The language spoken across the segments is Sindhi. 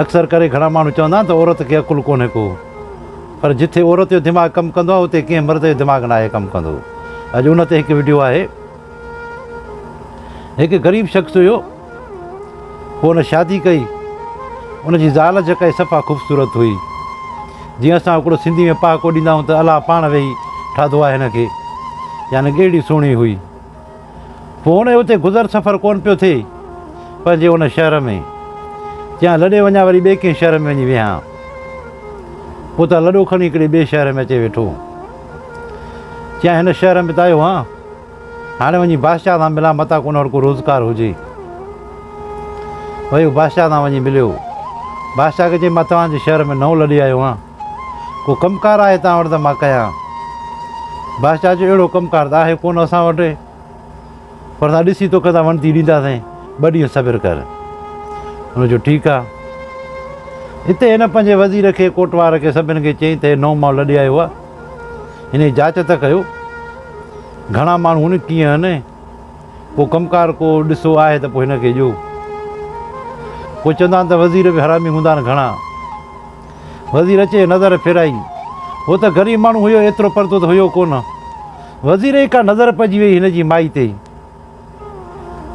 اڪثر ڪري گهڻا ماڻهو چوندا آهن ته عورت کي عقل ڪونهي ڪو پر جٿي عورت جو دماغ ڪم ڪندو آهي اتي ڪنهن مرد جو دماغ ناهي ڪم ڪندو. اڄ ان تي هڪ وڊيو آهي. هڪ غريب شخص هيو پوء ان شادي ڪئي ان جي زال جيڪا صفا خوبصورت هئي جيئن اسان هڪڙو سنڌي ۾ پهاڪو ڏيندا آهيون ته الله پاڻ ويهي ٺاڌو آهي هن کي يعني اهڙي سهڻي هئي. پوء هن جو اتي گذر سفر ڪونه پيو ٿئي. پنهنجي ان شهر ۾. چيائين لڏي وڃان وري ٻئي ڪنهن شهر ۾ وڃي ويهان. پوء اتان لڏو کڻي هڪڙي ٻئي شهر ۾ اچي ويٺو. چيائين هن شهر ۾ ته آيو هان، هاڻي وڃي بادشاهه سان ملان متان ڪو ان وٽ ڪو روزگار هجي. ويو بادشاهه سان وڃي مليو. بادشاهه کي چيائين مان توهان جي شهر ۾ نئون لڏي آيو هان. ڪو ڪم ڪار آهي توهان وٽ ته مان ڪيان. بادشاهه چيو اهڙو ڪم ڪار ته آهي ڪونه اسان وٽ، پر اسان ڏسي توکي ٿا وڻتي ڏينداسين، ٻه ڏينهن صبر ڪر. هن چيو ٺيڪ آ. اتي هن پنهنجي وزير کي، ڪوٽوار کي، سڀن کي چيائين ته هي نئون ماڻهو لڏي آيو آ، هن جي جاچ ته ڪيو، گهڻا ماڻهو آهن، ڪيئن آهن، ڪو ڪم ڪار ڪو ڏسو آهي ته پوء هن کي ڏيو. پوء چوندا آهن ته وزير به حرامي هوندا آهن گهڻا. وزير اچي نظر ڦيرائي. هو ته غريب ماڻهو هيو، ايترو پردو ته هيو ڪونه. وزير جي ڪا نظر پئجي وئي هن جي مائي تي.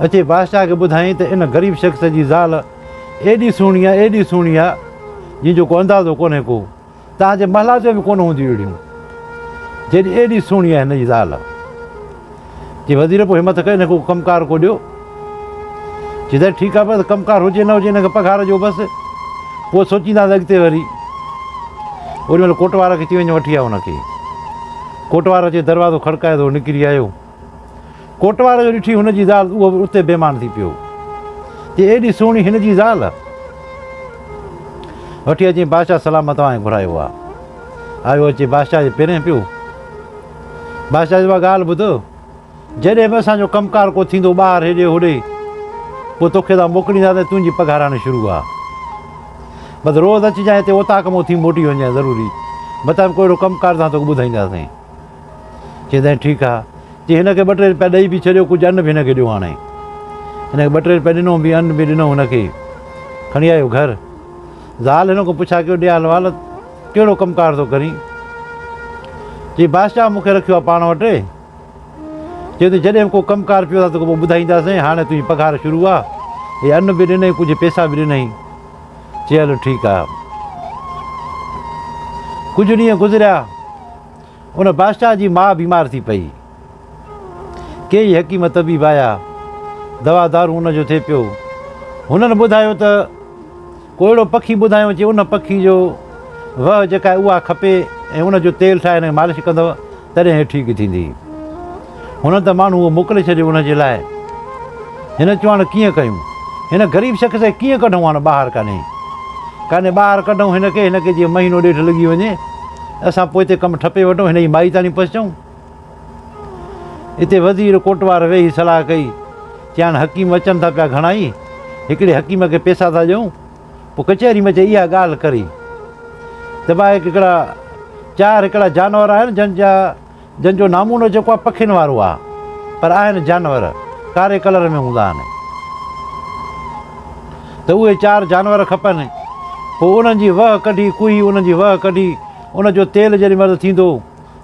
اچي بادشاهه کي ٻڌايائين ته ان غريب شخص جي زال ايڏي سهڻي آ، ايڏي سهڻي آ، جنهن جو ڪو اندازو ڪونهي ڪو. توهان جي محلات ۾ به ڪونه هونديون اهڙيون. جيڏي ايڏي سهڻي آهي هن جي زال. چي وزير پوء همت ڪري هن کي ڪو ڪم ڪار ڪو ڏيو. چي ته ٺيڪ آهي بس ڪم ڪار هجي نه هجي هن کي پگهار ڏيو بس. پوء سوچينداسين اڳتي وري. اوڏي مهل ڪوٽ وارا کي چي وڃ وٺي آ هن کي. ڪوٽ وارو اچي دروازو کڙڪائي ته هو نڪري آيو. ڪوٽ واري جو ڏٺي هن جي زال اهو به اتي بيمان ٿي پيو. چي ايڏي سهڻي هن جي زال. وٺي اچين بادشاهه سلامت توهان کي گهرايو آ. آيو اچي بادشاهه جي پيرين پيو. بادشاهه چيو اها ڳالهه ٻڌ، جڏهن به اسان جو ڪم ڪار ڪو ٿيندو ٻاهر هيڏي هوڏي، پوء توکي ٿا موڪلينداسين، تنهنجي پگهار هاڻي شروع آ. بس روز اچجانء هتي اوطاق مان اٿي موٽي وڃجانء ضروري، متان به ڪو اهڙو ڪم ڪار ٿان توکي ٻڌائينداسين. چيائين ٺيڪ آ. چي هن کي ٻه ٽي رپيا ڏئي به ڇڏيو، ڪجهه ان به هن کي ڏيو هاڻي. هن کي ٻه ٽي رپيا ڏنو به ان به ڏنو هن کي. کڻي آيو گهر. زال هن کان پڇا ڪيو، ڏي حال احوال. ڪهڙو ڪم ڪار ٿو ڪرين؟ چي بادشاهه مون کي رکيو آهي پاڻ وٽ. چيو ته جڏهن به ڪو ڪم ڪار پيو ته توکي پوء ٻڌائينداسين، هاڻي تنهنجي پگهار شروع آ. هي ان به ڏنئي ڪجهه پئسا به ڏنئي. چي هلو ٺيڪ آ. ڪجهه ڏينهن گذريا. ان بادشاهه جي ماء بيمار ٿي پئي. ڪيئي حڪيم طبيب آيا. دوا دارون ان جو ٿئي پيو. هنن ٻڌايو ته. ڪو اهڙو پکي ٻڌايو چي ان پکي جو وهه جيڪا آهي اها کپي ۽ ان جو تيل ٺاهي هن کي مالش ڪندؤ تڏهن هي ٺيڪ ٿيندي. هنن ته ماڻهو اهو موڪلي ڇڏيو ان جي لاء. هن چيو هاڻ ڪيئن ڪيون؟ هن غريب شخص کي ڪيئن ڪڍون هاڻ ٻاهر ڪانهي ڪانهي ٻاهر ڪڍون هن کي هن کي جيئن مهينو ڏيڍ لڳي وڃي اسان پوئتي ڪم ٺپي وٺون هن جي مائي تاڻي پهچون. اتي وزير ڪوٽوار ويهي صلاح ڪئي، چيائين حڪيم اچن ٿا پيا گهڻائي، هڪڙي حڪيم کي پئسا ٿا ڏيون، پوء ڪچهري ۾ اچي اها ڳالهه ڪري ته ڀاء هڪڙا چار هڪڙا جانور آهن جن جا جن جو نامونو جيڪو آهي پکين وارو آهي پر آهن جانور ڪاري ڪلر ۾ هوندا آهن ته اهي چار جانور کپن پوء انهن جي وهه ڪڍي ڪوهي انهن جي وهه ڪڍي ان جو تيل جيڏي مهل ٿيندو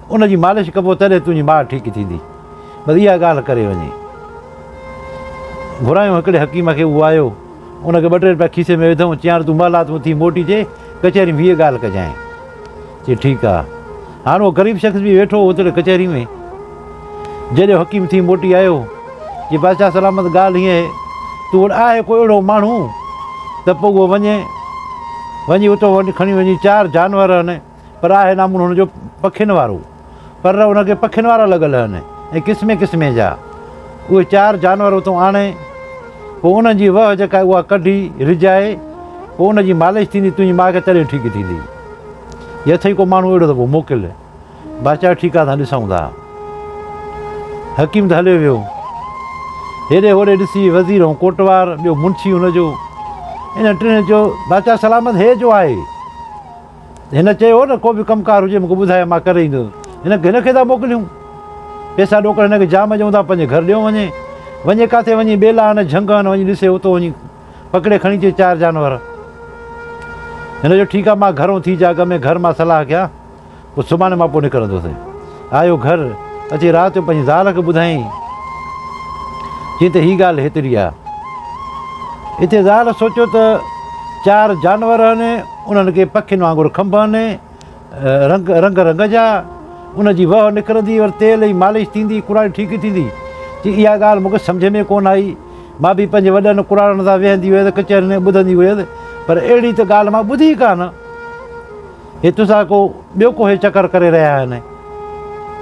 ان جي مالش ڪبو تڏهن تنهنجي ماء ٺيڪ ٿيندي. بس اها ڳالهه ڪري وڃي. گهرايو هڪڙي حڪيم کي، اهو آيو. ان کي ٻه ٽي رپيا کيسي ۾ وڌائون، چيائين تون محلات ۾ ٿي موٽي اچي، ڪچهري ۾ هيء ڳالهه ڪجانء. چي ٺيڪ آ. هاڻ اهو غريب شخص به ويٺو هو اتڙي ڪچهري ۾. جڏهن حڪيم ٿي موٽي آيو، چي بادشاهه سلامت ڳالهه هيئن آهي، تون وٽ آهي ڪو اهڙو ماڻهو ته پوء اهو وڃي، وڃي اتو کڻي وڃي چار جانور آهن، پر آهي نامون هن جو پکين وارو. پر ان کي پکين وارا لڳل آهن ۽ قسمين قسمين جا. اهي چار جانور اتون آڻي، پوء انهن جي وهه جيڪا آهي اها ڪڍي، رجائي، پوء ان جي مالش ٿيندي، تنهنجي ماء کي تڏهن ٺيڪ ٿيندي. جي اٿئي ڪو ماڻهو اهڙو ته پوء موڪل. بادشاهه ٺيڪ آهي اسان ڏسون ٿا. حڪيم ته هليو ويو. هيڏي هوڏي ڏسي وزير ۽ ڪوٽوار، ٻيو منشي هن جو، انهن ٽنهي چيو، بادشاهه سلامت هي جو آهي؟ هن چيو هو نه ڪو به ڪم ڪار هجي مون کي ٻڌاء مان ڪري ايندس. هن هن کي ٿا موڪليون. پئسا ڏوڪڙ هن کي جام ڏيون ٿا پنهنجي گهر ڏيو وڃي. وڃي ڪاٿي وڃي ٻيلا آهن جهنگ آهن وڃي ڏسي اتو وڃي پڪڙي کڻي اچي چار جانور. هن چيو ٺيڪ آ مان گهرئون ٿي جا اڳ ۾ گهر مان صلاح ڪيان پوء سڀاڻي مان پوء نڪرندس. آيو گهر، اچي رات جو پنهنجي زال کي ٻڌايائين. چيائين ته هي ڳالهه هيتري آ. اتي زال سوچيو ته چار جانور آهن، انهن کي پکين وانگر کنڀ آهن، رنگ رنگ رنگ جا، ان جي وهه نڪرندي، وري تيل جي مالش ٿيندي، ڪراڙي ٺيڪ ٿيندي. چي اها ڳالهه مون کي سمجهه ۾ ڪونه آئي. مان به پنهنجي وڏن ڪراڙن سان ويهندي هيس، ڪچهرين ۾ ٻڌندي هيس، پر اهڙي ته ڳالهه مان ٻڌي ئي ڪانه. هي تون سان ڪو ٻيو ڪو هي چڪر ڪري رهيا آهن،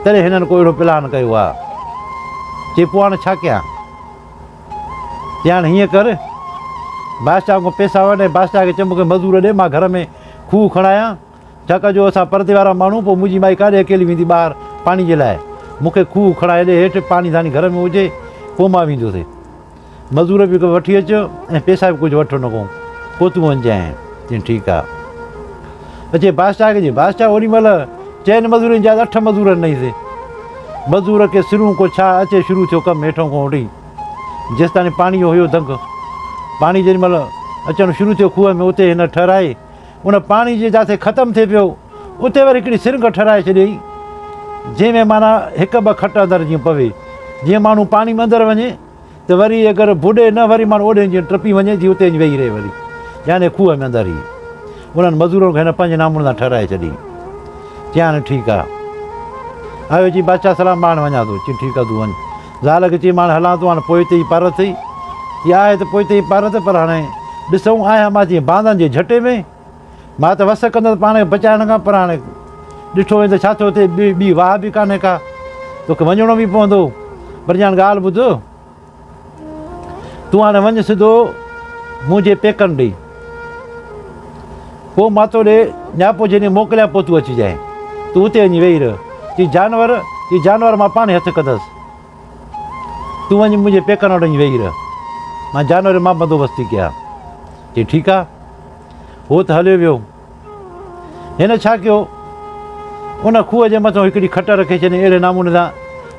تڏهن هنن ڪو اهڙو پلان ڪيو آهي. چي پوء هاڻ ڇا ڪيان؟ چي هاڻ هيئن ڪر، بادشاهه کان پئسا وٺ ۽ بادشاهه کي چئه مون کي مزور ڏي، مان گهر ۾ کوهه کڻايان، ڇاڪاڻ جو اسان پردي وارا ماڻهو، پوء منهنجي مائي ڪاڏي اڪيلي ويندي ٻاهر پاڻي جي لاء، مون کي کوهه کڻائي ڏي، هيٺ پاڻي ڌاڻي گهر ۾ هجي، پوء مان ويندس. مزور به وٺي اچ ۽ پئسا به ڪجهه وٺ ان کان، پوء تون وڃجانء. چيائين ٺيڪ آ. اچي بادشاهه کي چيائين بادشاهه اوڏي مهل چئن مزورن جا اٺ مزور ڏنئيس. مزور ڪي سرون ڪو ڇا اچي شروع ٿيو ڪم هيٺئون کان وٺي جيستاڻي پاڻي جو هيو دنگ. پاڻي جيڏي مهل اچڻ شروع ٿيو کوهه ۾ اتي هن ٺهرائي ان پاڻي جي جاٿي ختم ٿئي پيو اتي وري هڪڙي سرنگهه ٺهرائي ڇڏيائين جنهن ۾ معنيٰ هڪ ٻه کٽ اندر جيئن پوي جيئن ماڻهو پاڻي ۾ اندر وڃي ته وري اگر ٻڏي نه وري ماڻهو اوڏي جيئن ٽپي وڃي جي اتي ويهي رهي وري يعني کوهه ۾ اندر ئي انهن مزورن کي هن پنهنجي نامون سان ٺهرائي ڇڏي. چيائين هاڻي ٺيڪ آ. آيو چي بادشاهه سلام مان هاڻي وڃان ٿو. چي ٺيڪ آ تون وڃ. زال کي چي مان هاڻي هلان ٿو هاڻي پوئتي ئي پار اٿئي. چي آهي ته پوئتي ئي پار ته پر هاڻي ڏسئون آهيان مان جيئن باندن جي جهٽي ۾. مان ته وس ڪندس پاڻ کي بچائڻ کان پر هاڻي ڏٺو وڃي ته ڇا ٿو ٿئي ٻي ٻي واهه به ڪانهي ڪا. توکي وڃڻو به پوندو. پر جان ڳالهه ٻڌ. تون هاڻي وڃ سڌو منهنجي پيڪن ڏي. پوء مان تو ڏي نياپو جڏهن موڪليان پوء تون اچجانء. تون اتي وڃي ويهي رهه. چي جانور، چي جانور مان پاڻهي هٿ ڪندس. تون وڃي منهنجي پيڪن وٽ وڃي ويهي رهه. مان جانور جو مان بندوبست ٿي ڪيان. چي ٺيڪ آ. هو ته هليو ويو. هن ڇا ڪيو؟ ان کوهه جي مٿان هڪڙي کٽ رکي ڇڏي اهڙي نموني سان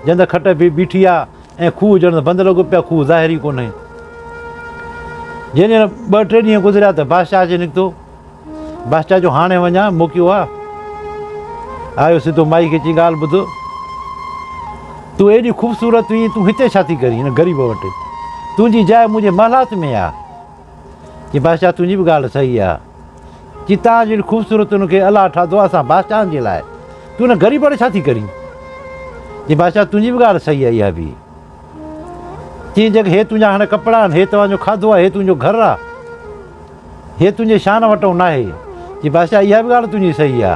جنهن تي کٽ به بيٺي آ ۽ کوهه ڄڻ ته بند لڳو پيو آ، کوهه ظاهر ئي ڪونهي. جنهن ڏينهن ٻه ٽي ڏينهن گذريا ته بادشاهه اچي نڪتو. بادشاهه چيو هاڻي وڃان، موقعو آ. آيو سڌو مائي کي چي ڳالهه ٻڌ، تون ايڏي خوبصورت هئين، تون هتي ڇا ٿي ڪرين هن غريب وٽ؟ تنهنجي جاء منهنجي محلات ۾ آ. چي بادشاهه تنهنجي به ڳالهه صحيح آ. چي توهان جهڙي خوبصورتن کي الله ٺاهيو آ اسان بادشاهن جي لاء، تون هن غريب وٽ ڇا ٿي ڪرين؟ چي بادشاهه تنهنجي به ڳالهه صحيح آ اها به. چي جيڪي هي تنهنجا هاڻي ڪپڙا آهن، هي توهان جو کاڌو آ، هي تنهنجو گهر آ، هي تنهنجي شان وٽئون ناهي. چي بادشاهه اها به ڳالهه تنهنجي صحيح آ.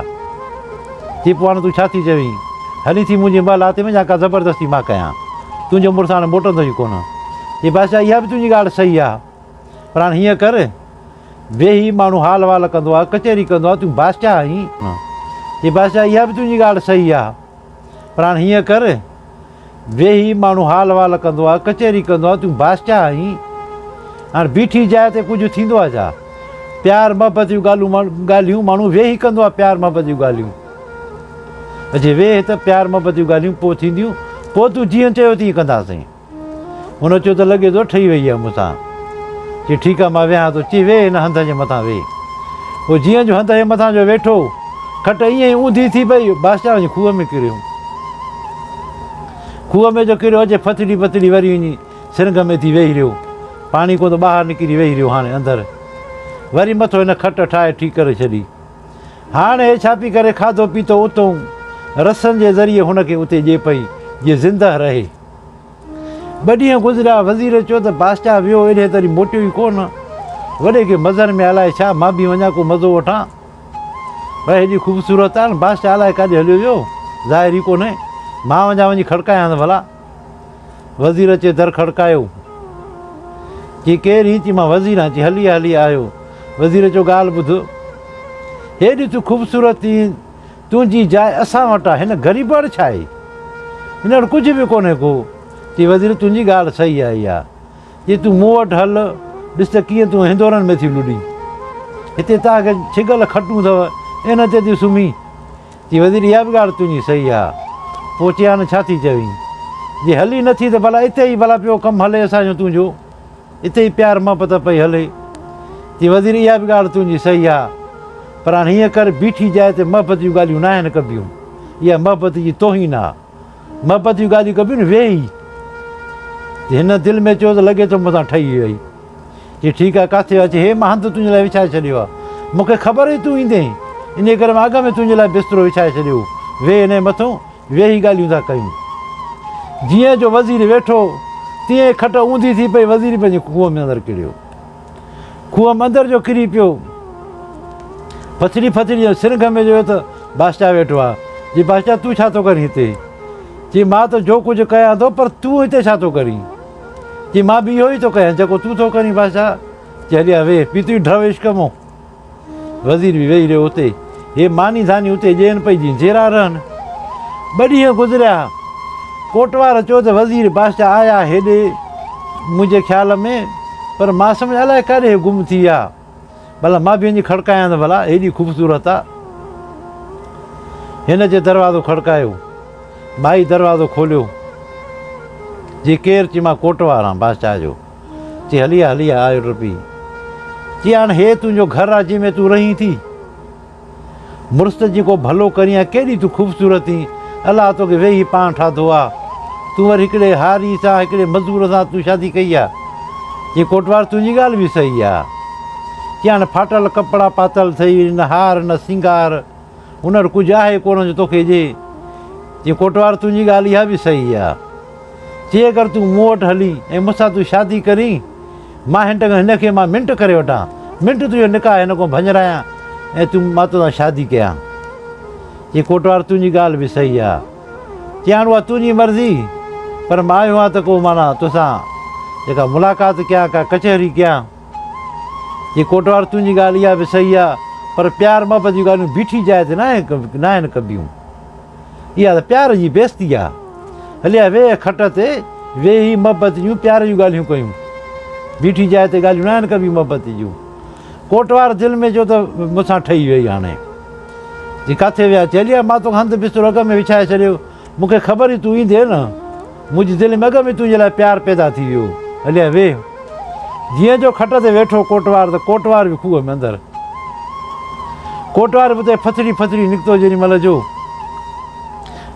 چي پوء هاڻي تون ڇا ٿي چوين؟ هلين ٿي منهنجي محلات ۾ يا ڪا زبردستي مان ڪيان؟ تنهنجو مڙس هاڻي موٽندو ئي ڪونه. چي بادشاهه اها به تنهنجي ڳالهه صحيح آ، پر هاڻي هيئن ڪر، ويهي ماڻهو حال احوال ڪندو آ، ڪچهري ڪندو آ، تون بادشاهه آهين. چي بادشاهه اها به تنهنجي ڳالهه صحيح آ، پر هاڻي هيئن ڪر، ويهي ماڻهو حال احوال ڪندو آ، ڪچهري ڪندو آ، تون بادشاهه آهين. هاڻي بيٺي جاء تي ڪجهه ٿيندو آ ڇا؟ پيار محبت جون ڳالهيون ماڻهو ويهي ڪندو آ، پيار محبت جون ڳالهيون. اچي ويهه ته پيار محبت جون ڳالهيون پوء ٿينديون، پوء تون جيئن چيو تيئن ڪنداسين. هن چيو ته لڳي ٿو ٺهي وئي آهي مون سان. چي ٺيڪ آهي مان ويهان ٿو. چي ويهه هن هنڌ جي مٿان ويهه. هو جيئن جو هنڌ جي مٿان جو ويٺو، کٽ ائين ئي اونڌي ٿي پئي، بادشاهه وڃي کوهه ۾ ڪريو. کوهه ۾ جو ڪريو اچي ڦٿڙي ڦٿڙي وري وڃي سرنگهه ۾ ٿي ويهي رهيو. پاڻي ڪو ته ٻاهر نڪري ويهي رهيو هاڻي اندر. وري مٿو هن کٽ ٺاهي ٺيڪ ڪري ڇڏي. هاڻ هي ڇا پي ڪري کاڌو پيتو اتئون رسن جي ذريعي هن کي اتي ڄي پئي جيئن زندهه رهي. ٻه ڏينهن گذريا، وزير چيو ته بادشاهه ويو ايڏهين تري موٽيو ئي ڪو نه. وڏي کي مزن ۾ الائي ڇا، مان به وڃان ڪو مزو وٺان. ڀئي هيڏي خوبصورت آهي، بادشاهه الائي ڪاڏي هليو ويو، ظاهر ئي ڪونهي. مان وڃان وڃي کڙڪايانس ڀلا. وزير اچي در کڙڪايو. چي ڪير هين؟ چي مان وزير آهيان. چي هلي آ هلي آيو. وزير چيو ڳالهه ٻڌ، هيڏي تون خوبصورت اين، تنهنجي جاء اسان وٽ آ، هن غريب وٽ ڇا آهي؟ هن وٽ ڪجهه به ڪونهي ڪو. چي وزير تنهنجي ڳالهه صحيح آهي اها. چي تون مون وٽ هل، ڏس ته ڪيئن تون هندورن ۾ ٿي لڏين. هتي توهان کي ڇڳل کٽون اٿو، ان تي ٿي سمهين. چي وزير اها به ڳالهه تنهنجي صحيح آ. پوء چيان ڇا ٿي چوين؟ جي هلي نه ٿي ته ڀلا اتي ئي ڀلا پيو ڪم هلي اسان جو تنهنجو. اتي ئي پيار محبت پئي هلي. چي وزير اها به ڳالهه تنهنجي صحيح آ. پر هاڻي هيئن ڪر، بيٺي جاء تي محبت جون ڳالهيون ناهن ڪبيون. اها محبت جي توهين آ. محبت جون ڳالهيون ڪبيون نه ويهي. هن دل ۾ چيو ته لڳي ٿو مون سان ٺهي وئي. چي ٺيڪ آ ڪاٿي ويا؟ چي هي مان هنڌ تنهنجي لاء وڇائي ڇڏيو آ. مون کي خبر هئي تون ايندين، انهيء ڪري مان اڳ ۾ تنهنجي لاء بسترو وڇائي ڇڏيو. ويهه هن جي مٿون، ويهي ڳالهيون ٿا ڪيون. جيئن جو وزير ويٺو، تيئن ئي کٽ اونڌي ٿي پئي، وزير پنهنجي کوهه ۾ اندر ڪريو. کوهه ۾ اندر جو ڪري پيو. ڦٿڙي ڦٿڙي جو سرنگهه ۾ جو ته بادشاهه ويٺو آ. چي بادشاهه تون ڇا ٿو ڪرين هتي؟ چي مان ته جو ڪجهه ڪيان ٿو، پر تون هتي ڇا ٿو ڪرين؟ چي مان به اهو ئي ٿو ڪيان جيڪو تون ٿو ڪرين بادشاهه. چي هلي آ ويهه، پيتيون ڍؤ عشق مون. وزير به ويهي رهيو اتي. هي ماني ڌاني اتي ڏين پئي جيئن جيئرا رهن. ٻه ڏينهن گذريا. ڪوٽوار چيو ته وزير بادشاهه آيا هيڏي منهنجي خيال ۾ پر مان سمجهان الائي ڪاڏي هي گم ٿي ويا. ڀلا مان به وڃي کڙڪايان ته ڀلا هيڏي خوبصورت آ. هن اچي دروازو کڙڪايو. مائي دروازو کوليو. جي ڪير؟ چي مان ڪوٽوار آن بادشاهه جو. چي هلي آ هلي آ آيو ٽپي. چي هاڻ هي تنهنجو گهر آ جنهن ۾ تون رهين ٿي. مڙس ته جي ڪو ڀلو ڪرين ها ڪيڏي تون خوبصورت هين الله توکي ويهي پاڻ ٺاڌو آ. تون وري هڪڙي هاري سان هڪڙي مزور سان تون شادي ڪئي آ. چي ڪوٽوار تنهنجي ڳالهه به صحيح آ. چي هاڻ ڦاٽل ڪپڙا پاتل ٿئي نه هار نه سينگار هن وٽ ڪجهه آهي ڪونه جو توکي ڏي. چي ڪوٽوار تنهنجي ڳالهه اها به صحيح آ. چي اگر تون مون وٽ هلين ۽ مون سان تون شادي ڪرين، مان هن ٽنگ هن کي مان منٽ ڪري وٺان، منٽ تنهنجو نڪاح هن کان ڀڃرايان ۽ تون مان توسان شادي ڪيان. چي ڪوٽوار تنهنجي ڳالهه به صحيح آ. چي هاڻ اها تنهنجي مرضي، پر مان آيو آهيان ته ڪو معنيٰ توسان جيڪا ملاقات ڪيان، ڪا ڪچهري ڪيان. چي ڪوٽوار تنهنجي ڳالهه اها به صحيح آ، پر پيار محبت جون ڳالهيون بيٺي جاء تي ناهن ڪبيون. اها ته پيار جي بيستي آ. هليا ويهه کٽ تي ويهي محبت جون پيار جون ڳالهيون ڪيون. بيٺي جاء تي ڳالهيون ناهن ڪبيون محبت جون. ڪوٽوار دل ۾ چيو ته مون سان ٺهي ويئي هاڻي. چي ڪاٿي ويا؟ چي هليا مان توکي هنڌ بسترو اڳ ۾ وڇائي ڇڏيو. مون کي خبر هئي تون ايندين نه. منهنجي دل ۾ اڳ ۾ تنهنجي لاء پيار پيدا ٿي ويو. هليا ويهه. جيئن جو کٽ تي ويٺو ڪوٽوار ته ڪوٽوار به کوهه ۾ اندر. ڪوٽوار به اتي ڦٿڙي ڦٿڙي نڪتو جيڏي مهل جو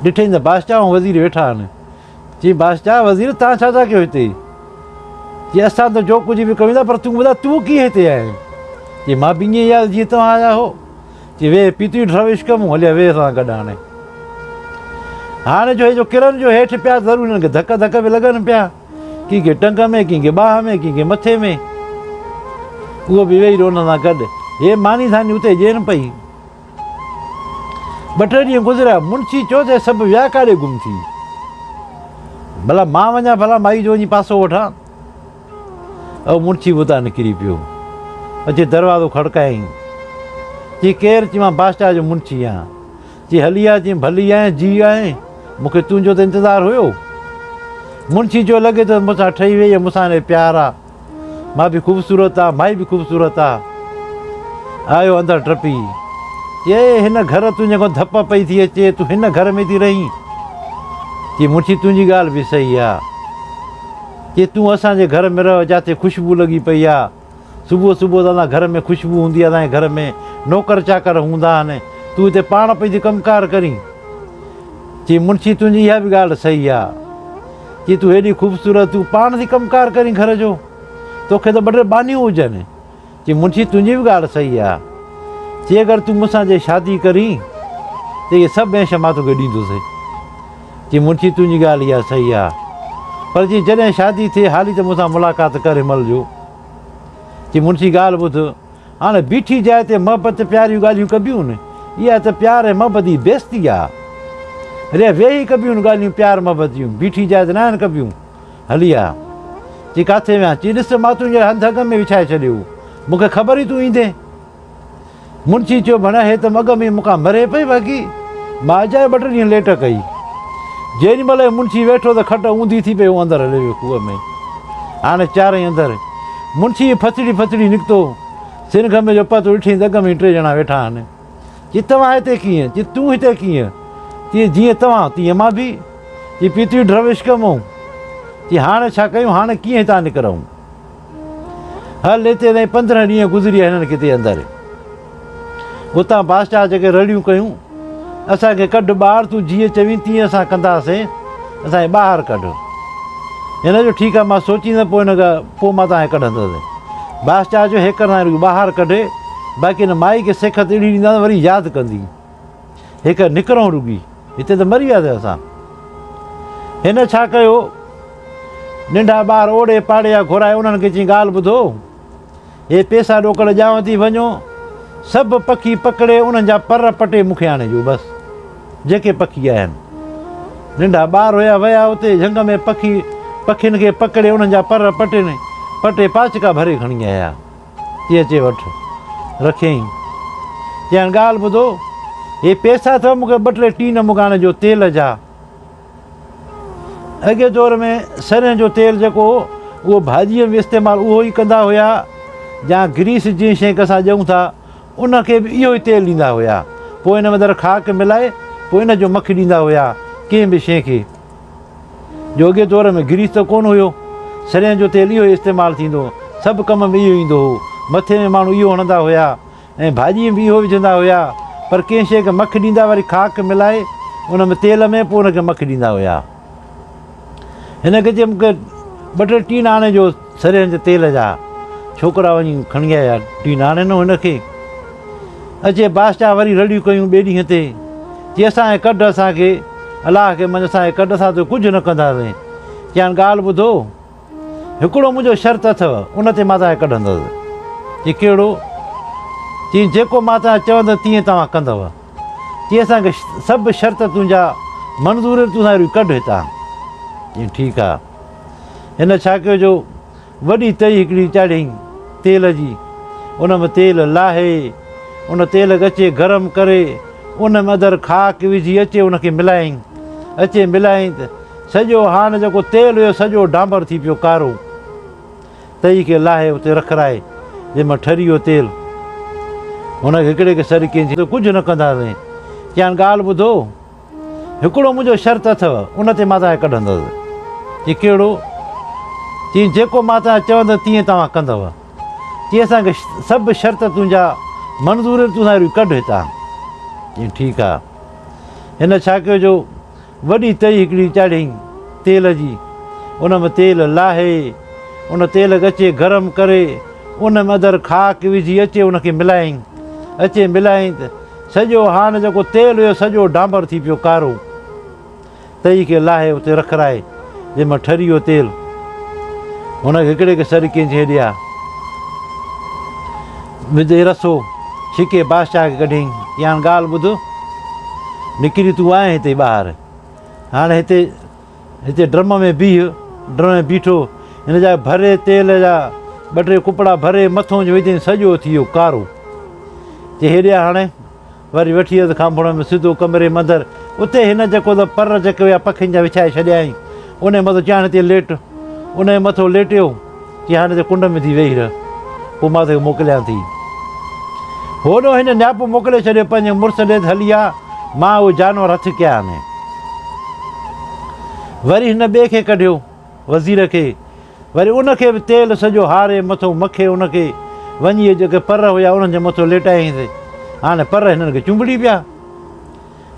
ڏٺئين ته بادشاهه ۽ وزير ويٺا آهن. چيائين بادشاهه وزير توهان ڇا ٿا ڪيو هتي؟ چيائين اسان ته جو ڪجهه به ڪيون ٿا پر تون ٻڌاء تون ڪيئن هتي آيو آهين؟ چيائين مان به ائين ئي آيس جيئن توهان آيا هو. چي ويهه پيتيون ڍرو عشق مون هليا ويهه اسان سان گڏ هاڻي. هاڻي جو هي جو ڪرن جو هيٺ پيا ضرور هنن کي ڌڪ ڌڪ به لڳن پيا. ڪنهن کي ٽنگ ۾ ڪنهن کي ٻانهن ۾ ڪنهن کي مٿي ۾. اهو به ويهي رهيو انهن سان گڏ. هي ماني ڌاني اتي ڏين پئي. ٻه ٽي ڏينهن گذريا. منشي چيو ته هي سڀ ويا ڪاڏي گم ٿي. ڀلا مان وڃان ڀلا مائي جو وڃي پاسو وٺان. اهو منشي به اتان نڪري پيو. اچي دروازو کڙڪايائين. چي ڪير؟ چي مان بادشاهه جو منشي آهيان. چي هلي آ، چيائين ڀلي آئين، جي آئين، مون کي تنهنجو ته انتظار هيو. منشي چيو لڳي ٿو مون سان ٺهي وئي ۽ مون سان هن کي پيار آ. مان به خوبصورت آ، مائي به خوبصورت آ. آيو اندر ٽپي. چي اي هن گهر تنهنجي کان ڌپ پئي ٿي اچي، تون هن گهر ۾ ٿي رهين؟ چي منشي تنهنجي ڳالهه به صحيح آ. چي تون اسان جي گهر ۾ رهه جاتي خوشبو لڳي پئي آ. صبح صبح ته اسان گهر ۾ خوشبو هوندي آهي، اسان جي گهر ۾ نوڪر چاڪر هوندا آهن، تون هتي پاڻ پئي ٿي ڪم ڪار ڪرين. چي منشي تنهنجي اها به ڳالهه صحيح آ. چي تون هيڏي خوبصورت تون پاڻ ٿي ڪم ڪار ڪرين گهر جو، توکي ته ٻه ٽي ٻانهيون هجن. چي منشي تنهنجي به ڳالهه صحيح آ. چي اگر تون مون سان جي شادي ڪرين ته اهي سڀ عيش مان توکي ڏيندس. چي منشي تنهنجي ڳالهه اها صحيح آ پر چي جڏهن شادي ٿئي حالي ته مون سان ملاقات ڪر هن مهل جو. چي منشي ڳالهه ٻڌ هاڻ بيٺي جاء تي محبت پيار جون ڳالهيون ڪبيون اها ته پيار ۽ محبت جي بيستي آ. ري ويهي ڪبيون ڳالهيون پيار محبت جون بيٺي جاء تي ناهن ڪبيون. هلي آ. چي ڪاٿي ويان؟ چي ڏس مان تنهنجي هنڌ اڳ ۾ وڇائي ڇڏيو هو. مون کي خبر هئي تون ايندين. منشي چيو، ڀڻيا هي ته اڳ ۾ ئي مون کان مري پئي باقي مان اجايو ٻه ٽي ڏينهن ليٽ ڪئي. جيڏي مهل هي منشي ويٺو ته کٽ اونڌي ٿي پئي هو اندر هليو ويو کوهه ۾. هاڻي چارئي اندر. منشي به ڦٿڙي ڦٿڙي نڪتو. سرنگهه ۾ جو پهتو ڏٺئين ته اڳ ۾ ئي ٽي ڄڻا ويٺا آهن. چي توهان هتي ڪيئن؟ چي تون هتي ڪيئن؟ چي جيئن توهان تيئن مان به. چي پيتي ڍرو عشق مون. چي هاڻي ڇا ڪيون هاڻي ڪيئن هتان نڪرون. هل هتي تائين 15 ڏينهن گذري ويا هنن کي هتي اندر. اتان بادشاهه جيڪي رڙيون ڪيون، اسان کي ڪڍ ٻاهر، تون جيئن چوين تيئن اسان ڪنداسين، اسان کي ٻاهر ڪڍ. هن چيو، ٺيڪ آهي، مان سوچيندس پوء هن پوء مان توهان کي ڪڍندس. بادشاهه چيو، هيڪر اسان کي رڳو ٻاهر ڪڍي، باقي هن مائي کي سيکت اهڙي ڏينداسين وري ياد ڪندي. هيڪر نڪرون رڳي، هتي ته مري وياسين اسان. هن ڇا ڪيو، ننڍا ٻار اوڙي پاڙي جا گهرائي انهن کي چيائين، ڳالهه ٻڌو. هي پيسا ڏوڪڙ ڏيانو ٿي، وڃو سڀ پکي پڪڙي انهن جا پر پٽي مون کي آڻي ڏيو، بس جيڪي پکي آهن. ننڍا ٻار هيا، ويا اتي جهنگ ۾ پکي پکين کي پڪڙي انهن جا پر پٽين، پٽي پاچڪا ڀري کڻي آيا. چي اچي وٺ. رکيائين. چيائين ڳالهه ٻڌو، هي پيسا اٿو مون کي ٻه ٽي ٽين مون کي آڻي ڏيو تيل جا. اڳئين دور ۾ سرنهن جو تيل جيڪو هو اهو ڀاڄيء ۾ به استعمال اهو ئي ڪندا هيا يا گريس جنهن شيء کي اسان ڏيون ٿا ان کي به اهو ئي تيل ڏيندا هيا پوء ان ۾ ذرا خاڪ ملائي پوء ان جو مک ڏيندا هيا ڪنهن به شيء کي جو اڳئين دور ۾ گريس ته ڪونه هيو سرنهن جو تيل اهو ئي استعمال ٿيندو هو سڀ ڪم ۾ اهو ايندو هو مٿي ۾ ماڻهو اهو هڻندا هيا ۽ ڀاڄيء ۾ به اهو وجهندا هيا، پر ڪنهن شيء کي مک ڏيندا وري خاڪ ملائي ان ۾ تيل ۾ پوء ان کي مک ڏيندا هيا. هن کي چيم مون کي ٻه ٽي ٽين آڻي جو سرهن جي تيل جا. ڇوڪرا وڃي کڻي آيا ٽين آڻي ڏنو هن کي. اچي بادشاهه وري رڙيون ڪيون ٻئي ڏينهن تي، چي اسان کي ڪڍ اسان کي الله کي مڃ اسان کي ڪڍ اسان تو ڪجهه نه ڪنداسين. چيائين ڳالهه ٻڌو. هڪڙو منهنجو شرط اٿئو، ان تي مان توهان کي ڪڍندس. چي ڪهڙو؟ چيائين جيڪو مان توهان کي چوندس تيئن توهان ڪندؤ. چي اسان کي سڀ شرط تنهنجا منظور آهن، تون اسان کي ڪڍ هتان. چيائين ٺيڪ آ. هن ڇا ڪيو جو وڏي تئي هڪڙي چاڙهيائين تيل جي، ان ۾ تيل لاهي، ان تيل کي اچي گرم ڪري، ان ۾ اڌر خاڪ وجهي اچي ان کي ملايائين، اچي ملايائين ته سڄو هاڻ جيڪو تيل هيو سڄو ڊانبر ٿي پيو ڪارو. تئي کي لاهي اتي رکرائي جنهن مان ٺري ويو تيل. هن کي هڪڙي کي سڏ ڪيائين چي ڪجهه نه ڪنداسين. چيائين ڳالهه ٻڌو هڪڙو منهنجو شرط اٿئو ان تي مان توهان کي ڪڍندس. چي ڪهڙو؟ چيائين جيڪو مان توهان کي چوندس تيئن توهان ڪندؤ. چي اسان کي سڀ شرط تنهنجا منظور آهن تون اسان کي ڪڍ هتان. چيائين ٺيڪ آ. هن ڇا ڪيو جو وڏي تئي هڪڙي چاڙهيائين تيل جي، ان ۾ تيل لاهي، ان تيل کي اچي گرم ڪري، ان ۾ اڌر خاڪ وجهي اچي ان کي ملايائين، اچي ملايائين ته سڄو هاڻ جيڪو تيل هيو سڄو ڊانبر ٿي پيو ڪارو. تئي کي لاهي اتي رکرائي جنهن مان ٺري ويو تيل. هن کي هڪڙي کي سڏ ڪيائين چي هيڏي آ. وجهي رسو ڇڪي بادشاهه کي ڪڍيائين، چي هاڻ ڳالهه ٻڌ، نڪري تون آئين هتي ٻاهر، هاڻ هتي هتي ڊرم ۾ بيهه. ڊرم ۾ بيٺو، هن جا ڀري تيل جا ٻه ٽي ڪپڙا ڀري مٿو جو وڌائين، سڄو ٿي ويو ڪارو. چي هيڏي آ هاڻي. وري وٺي ويس کانڀوڻ ۾ سڌو ڪمري ۾ اندر. اتي هن جيڪو ته پر جيڪي هيا پکين جا وڇائي ڇڏيائين. انهيء مٿو چيائين هاڻي هتي ليٽ. انهيء مٿو ليٽيو. چي هاڻي هتي ڪنڊ ۾ ٿي ويهي رهه. پوء مان توکي موڪليان ٿي. هوڏو هن نياپو موڪلي ڇڏيو پنهنجي مڙس ڏي ته هلي آ، مان اهي جانور هٿ ڪيا آهن. وري هن ٻئي کي ڪڍيو، وزير کي. وري ان کي به تيل سڄو هاري مٿو مکي ان کي وڃي اهي جيڪي پر هيا انهن جي مٿو ليٽايائينس. هاڻي پر هنن کي چنبڙي پيا.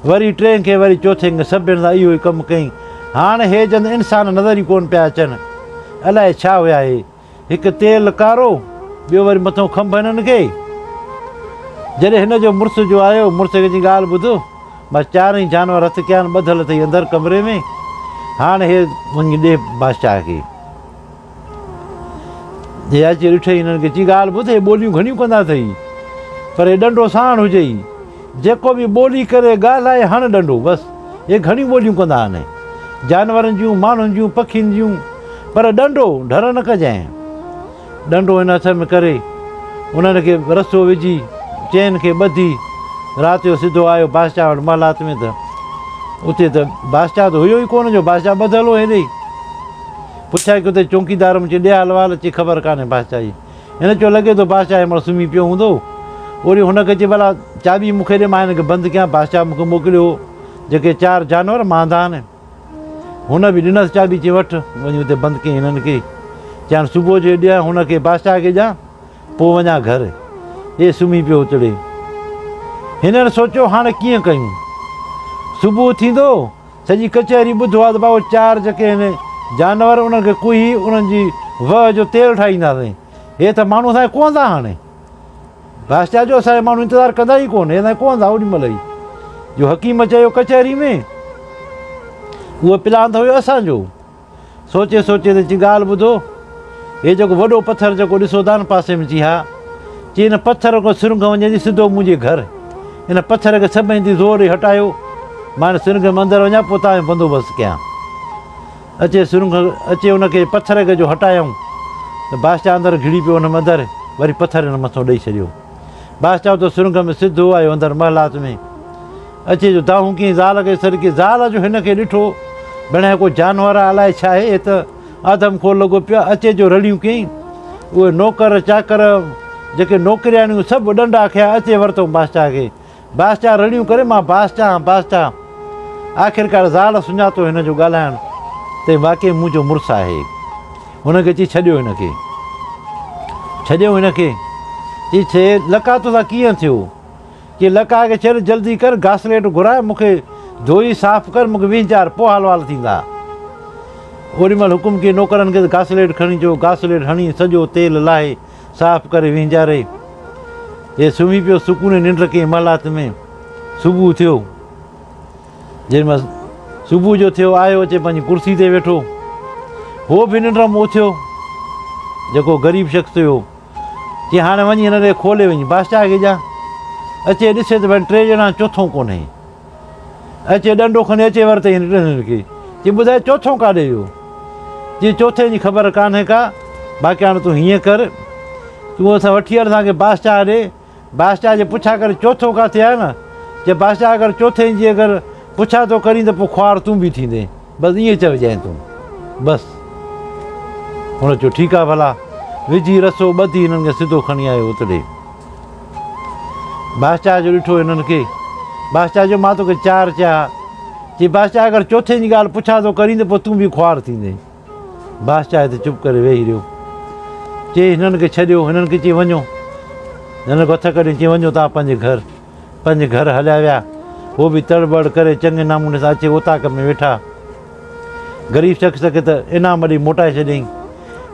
وري ٽئين کي وري چوٿين کي سڀني سان اهو ئي ڪم ڪيائين. هاڻ هي جن انسان نظر ئي ڪونه پيا اچن. الائي ڇا هيا هي. هڪ تيل ڪارو ٻيو وري مٿو کنڀ هنن کي. جڏهن هن جو مڙس جو آيو مڙس کي چيائين ڳالهه ٻڌ. بس چارئي جانور هٿ ڪيا آهن، ٻڌل اٿئي اندر ڪمري ۾، هاڻ هي وڃي ڏي بادشاهه کي. جي اچي ڏٺئي هنن کي، چي ڳالهه ٻڌ، هي ٻوليون گهڻيون ڪندا اٿئي، پر هي ڏنڊو ساڻ هجئي، جيڪو به ٻولي ڪري ڳالهائي هڻ ڏنڊو، بس هي گهڻيون ٻوليون ڪندا آهن، جانورن جون، ماڻهن جون، پکين جون، پر ڏنڊو ڍر نه ڪجانء. ڏنڊو هن هٿ ۾ ڪري، انهن کي رسو وجهي، چين کي ٻڌي، رات جو سڌو آيو بادشاهه وٽ محلات ۾ ته اتي ته بادشاهه ته هيو ئي ڪونه جو بادشاهه ٻڌل هو هيڏي. پڇا ڪيو ته چونڪيدار مون چي ڏي حال وال، چي خبر ڪانهي بادشاهه جي. هن چيو لڳي ٿو بادشاهه هن مهل سمهي پيو هوندو. وري هن کي چي ڀلا چاٻي مون کي ڏي مان هن کي بند ڪيان، بادشاهه مون کي موڪليو هو جيڪي چار جانور مان آندا آهن. هن به ڏنس چاٻي چي وٺ وڃي اتي بند ڪيائين هنن کي. چيائين صبح جو ڏيان هن کي بادشاهه کي ڏيان پوء وڃان گهر. هي سمهي پيو اتڙي. هنن سوچيو هاڻ ڪيئن ڪيون؟ صبح ٿيندو، سڄي ڪچهري ٻڌو آ ته بابو چار جيڪي هن جانور انهن کي ڪوهي انهن جي وهه جو تيل ٺاهينداسين. هي ته ماڻهو اسان کي ڪوهندا هاڻي. بادشاهه جو اسان جا ماڻهو انتظار ڪندا ئي ڪونه، هي اسان کي ڪوهندا اوڏي مهل ئي. جو حڪيم چيو ڪچهري ۾، اهو پلان ته هيو اسان جو. سوچي سوچي ته چي ڳالهه ٻڌو، هي جيڪو وڏو پٿر جيڪو ڏسو ٿا نه پاسي ۾ چي ها، چي ان پٿر کان سرنگهه وڃي ٿي سڌو منهنجي گهر، ان پٿر کي سڀئي تي زور ڏئي هٽايو، مان ان سرنگهه ۾ اندر وڃان پوء توهان جو بندوبست ڪيان. اچي سرنگهه اچي ان کي پٿر کي جو هٽايائون ته بادشاهه اندر گهڙي پيو ان ۾ اندر وري پٿر هن مٿان ڏئي ڇڏيو. بادشاهه اتان سرنگهه ۾ سڌو آيو اندر محلات ۾. اچي جو دانهون ڪيائين زال کي سڏ ڪيائين. زال جو هن کي ڏٺو، بڻيا ڪو جانور آ الائي ڇا آهي، هي ته آدم خور لڳو پيو آ. اچي جو رڙيون ڪيائين. اهي نوڪر چاڪر جيڪي نوڪرياڻيون سڀ ڏنڊا کنيا اچي ورتائون بادشاهه کي. بادشاهه رڙيون ڪري مان بادشاهه آهيان بادشاهه. آخرڪار زال سڃاتو هن جو ڳالهائڻ ته هي واقعي منهنجو مڙس آهي. هن کي چي ڇڏيو هن کي. ڇڏيو هن کي. چي ڇي لقاء توسان ڪيئن ٿيو؟ چي لقاء کي ڇڏ جلدي ڪر گاسليٽ گهراء مون کي ڌوئي صاف ڪر مون کي وينجهار پوء حال وال ٿيندا. اوڏي مهل حڪم ڪيائين نوڪرن کي ته گاسليٽ کڻي اچو. گاسليٽ هڻي سڄو تيل لاهي صاف ڪري وينجهاري. هي سمهي پيو سڪون ننڊ ڪيائين محلات ۾. صبح ٿيو. جنهن مهل صبح جو ٿيو آيو اچي پنهنجي ڪرسي تي ويٺو. هو به ننڊ مان اٿيو جيڪو غريب شخص هيو. چي هاڻي وڃي هن ڏي کولي وڃي بادشاهه کي ڏيان. اچي ڏسي ته ڀئي ٽي ڄڻا چوٿون ڪونهي. اچي ڏنڊو کڻي اچي ورتئي هن ٽنهن کي. چي ٻڌاء چوٿون ڪاڏي ويو؟ چي چوٿين جي خبر ڪانهي ڪا، باقي هاڻي تون هيئن ڪر، تون اسان وٺي هل اسان کي بادشاهه ڏي، بادشاهه جي پڇا ڪري چوٿون ڪاٿي آهي نه؟ چي بادشاهه اگر چوٿين جي اگر پڇا ٿو ڪرين ته پوء خوار تون به ٿيندين، بس ائين چئجانء تون. بس. هن چيو ٺيڪ آ ڀلا. وجهي رسو ٻڌي هنن کي سڌو کڻي آيو اتڙي. بادشاهه جو ڏٺو هنن کي. بادشاهه چيو مان توکي چار چيا ها. چي بادشاهه اگر چوٿين جي ڳالهه پڇا ٿو ڪرين ته پوء تون به خوار ٿيندين. بادشاهه هتي چپ ڪري ويهي رهيو. چي هنن کي ڇڏيو. هنن کي چي وڃو. هنن کي هٿ ڪڍي چي وڃو توهان پنهنجي گهر. پنهنجي گهر هليا ويا. هو به تڙ بڙ ڪري چڱي نموني سان اچي اوطاق ۾ ويٺا. غريب شخص کي ته انعام ڏئي موٽائي ڇڏيائين.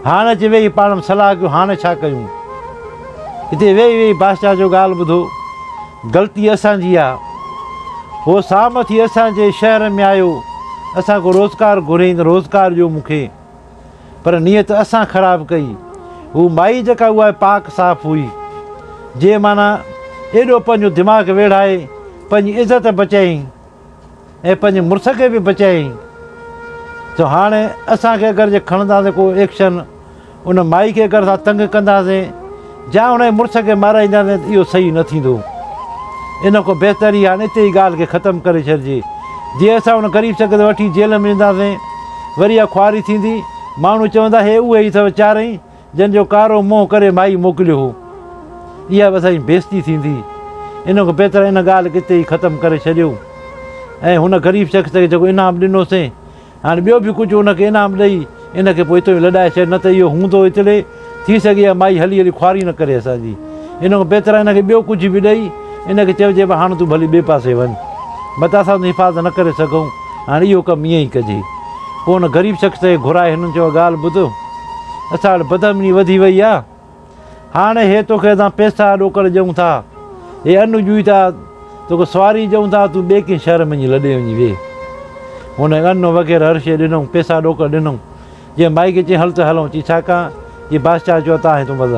هاڻ اچي ويهي پاڻ ۾ صلاح ڪيو هاڻ ڇا ڪيون؟ هتي ويهي ويهي بادشاهه جو ڳالهه ٻڌو. غلطي اسان جي آ. هو سام ٿي اسان جي شهر ۾ آيو. اسان کان روزگار گهريائين ته روزگار ڏيو مون کي. پر نيت اسان خراب ڪئي. هو مائي جيڪا اها پاڪ صاف هئي. جنهن معنيٰ ايڏو پنهنجو دماغ ويڙهائي پنهنجي عزت بچايائين ۽ پنهنجي مڙس کي به بچايائين. سو هاڻي اسان کي اگر جي کڻنداسين ڪو ايڪشن ان مائي کي اگر اسان تنگ ڪنداسين يا ان جي مڙس کي مارائينداسين ته اهو صحيح نه ٿيندو. ان کان بهتر هي هاڻي اتي ئي ڳالهه کي ختم ڪري ڇڏجي. جي اسان ان غريب شخص کي وٺي جيل ۾ وجهنداسين وري اها خواري ٿيندي. ماڻهو چوندا هي اهي ئي اٿو چارئي جن جو ڪارو منهن ڪري مائي موڪليو هو. اها به اسان جي بيعزتي ٿيندي. ان کان بهتر ان ڳالهه کي اتي ئي ختم ڪري ڇڏيو ۽ هن غريب شخص کي جيڪو انعام ڏنوسين هاڻي ٻيو به ڪجهه ان کي انعام ڏئي ان کي پوء اتو ئي لڏائي ڇڏ نه ته اهو هوندو اتڙي ٿي سگهي اها مائي هلي هلي خواري نه ڪري اسان جي. ان کان بهتر آهي ان کي ٻيو ڪجهه به ڏئي ان کي چئجي ڀاء هاڻ تون ڀلي ٻئي پاسي وڃ متان اسان تنهنجي حفاظت نه ڪري سگهون هاڻي اهو ڪم ائين ئي ڪجي. پوء ان غريب شخص کي گهرائي هنن چيو ڳالهه ٻڌ اسان وٽ بدامني وڌي وئي آهي. هاڻي هي توکي اسان پئسا ڏوڪڙ ڏيون ٿا، هي ان ڏيون ٿا، توکي سواري ڏيون ٿا، تون ٻئي ڪنهن شهر ۾ وڃي لڏي وڃي ويهه. هن ان وغيره هر شيء ڏنائون، پئسا ڏوڪڙ ڏنائون. جنهن مائي کي چيائين هل ته هلون. چي ڇا ڪان؟ چي بادشاهه چيو تان هتون بس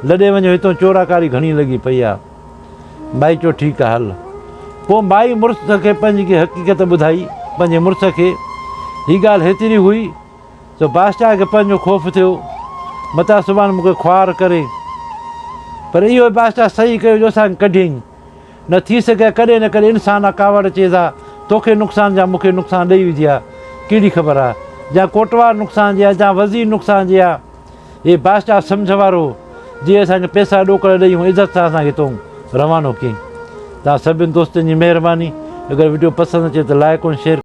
لڏي وڃو، هتون چوراڪاري گهڻي لڳي پئي آ. مائي چيو ٺيڪ آ هل. پوء مائي مڙس کي پنهنجي حقيقت ٻڌائي، پنهنجي مڙس کي. هي ڳالهه هيتري هئي. سو بادشاهه کي پنهنجو خوف ٿيو، متان سڀاڻ مون کي خوار ڪري. پر اهو بادشاهه صحيح ڪيو جو اسان کي ڪڍيائين. نه ٿي سگهي ها ڪڏهن نه ڪڏهن انسان آ ڪاوڙ اچيس ها، توکي نقصان جا مون کي نقصان ڏئي وجهي ها، ڪهڙي خبر آ. جا ڪوٽوار نقصان جي ها، جا وزير نقصان جي ها. هي بادشاهه سمجهه وارو هو، جنهن اسان کي پئسا ڏوڪڙ ڏئي هون عزت سان اسان کي تون روانو ڪيائين. توهان سڀني دوستن جي مهرباني. اگر وڊيو پسند اچي ته لائيڪ ۽ شيئر.